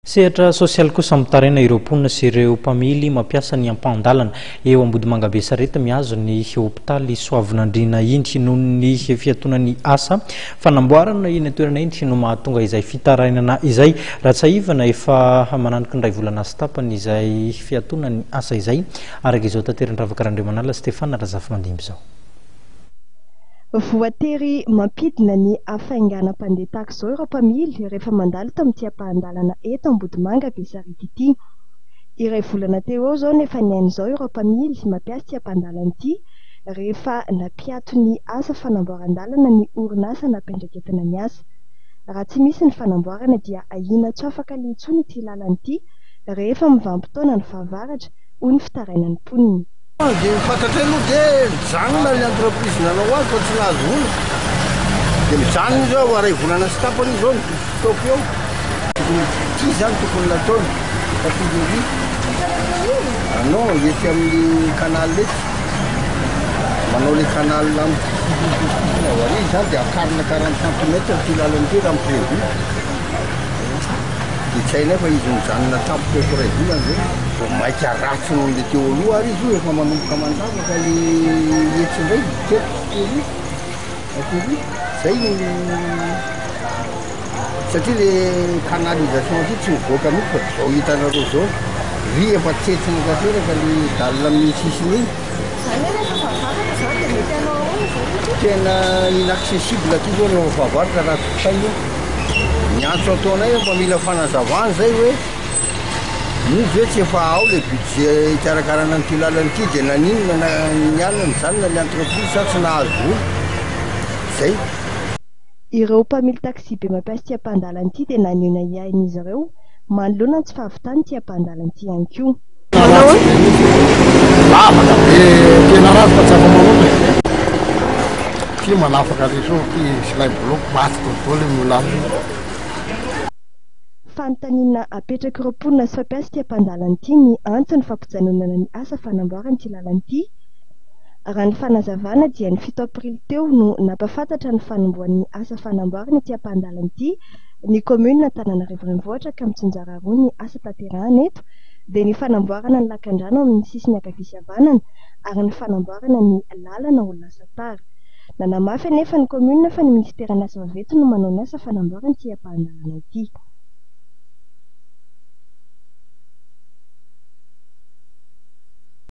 Sehatra sosialy kosa mitaraina ireo mponina sy ireo mpamily mampiasa ny ampahan-dalana eo Ambodimanga Besarety mihazo ny hopitaly Soavinandriana iny noho ny fiatonan'ny asa fanamboarana eny an-toerana iny no mahatonga izay fitarainana izay. Raha tsiahivina efa mananiky ny iray volana sy tapany izay fiatonan'ny asa izay araka izao taterin-dRavaka Randriamanala Stéphane Razafimandimby izao. Voatery mampidina ny hafainganam-pandeha tahaka izao ireo mpamily rehefa mandalo tamin'ity ampahan-dalana eto Ambodimanga Besarety ity. Iray volana teo eo izao no efa nihaino izao ireo mpamily mampiasa ity ampahan-dalana ity rehefa nampiato ny asa fanamboaran-dalana ny orinasa nampiandraiketina ny asa. Raha tsy misy ny fanamboarana dia ahiana tsy ho afaka aleha intsony ity lalana ity rehefa amin'ny vanim-potoana ny fahavaratra, hoy ny fitarainan'ny mponina. Dia ny fantatray aloha dia nijanona ny entreprise nanao azy fa tsy nahazo vola. Dia mijanona izy ao iray volana sy tapany izy izao no stop eo. Tokony ity izany tokony nataony fa tsy izy ery. Ah non, etsy amin'ny canal etsy. Manao le canal amin'ny ao ary izany dia akarina 40 centimètres ity lalana ity raha ny prévu. Dia tsy hainay fa izy mijanona tampoka eto iray volana izay. Vao maika ratsy noho ilay teo aloha ary izy io efa manomboka mandavaka le etsy indray teto sy tery atery. Zay no satria le canalisation aty tsy mivoaka mihitsy fa zao hitanareo zao. Ry efa tsentsina tanteraka le dalle amin'ny sisiny iny. Zany hoe rehefa fahavaratra zany dia mety hanao ahoana zany izy io? Tena inaccessible aty zao rehefa fahavaratra raha tsy kay io. Ny antso ataonay mba mila fanazavana zay hoe moa ve tsy efa ao le budget hikarakarana an'ity lalana ity dia naninona na niala nijanona le entreprise sa tsy nahazo vola? Zay. Ireo mpamily taxi-be mampiasa ity ampahan-dalana ity dia naneho ny ahiahin'izy ireo manoloana ny tsy fahavitan'ity ampahan-dalana ity ihany koa. Lavaka be tena ratsy fa tsy afa-manoatra e. Ty manafaka réseau ty silay bloc maty daholo ny olona any. Fanontaniana apetrak'ireo mponina sy mpampiasa ity ampahan-dalana ity ny antony fampijanonana ny asa fanamboarana ity lalana ity. Raha ny fanazavana dia ny fito aprily teo no nampahafantatra ny fanombohan'ny asa fanamboarana ity ampahan-dalana ity ny kaominina Antananarivo Renivohitra ka mitsinjara roa ny asa tanterahana eto dia ny fanamboarana ny lakandrano amin'ny sisiny ankavia sy havanana ary ny fanamboarana ny lalana ho lasa tara. Nanamafy anefa ny kaominina fa ny minisiteran'ny asa vaventy no manao ny asa fanamboarana ity ampahan-dalana ity.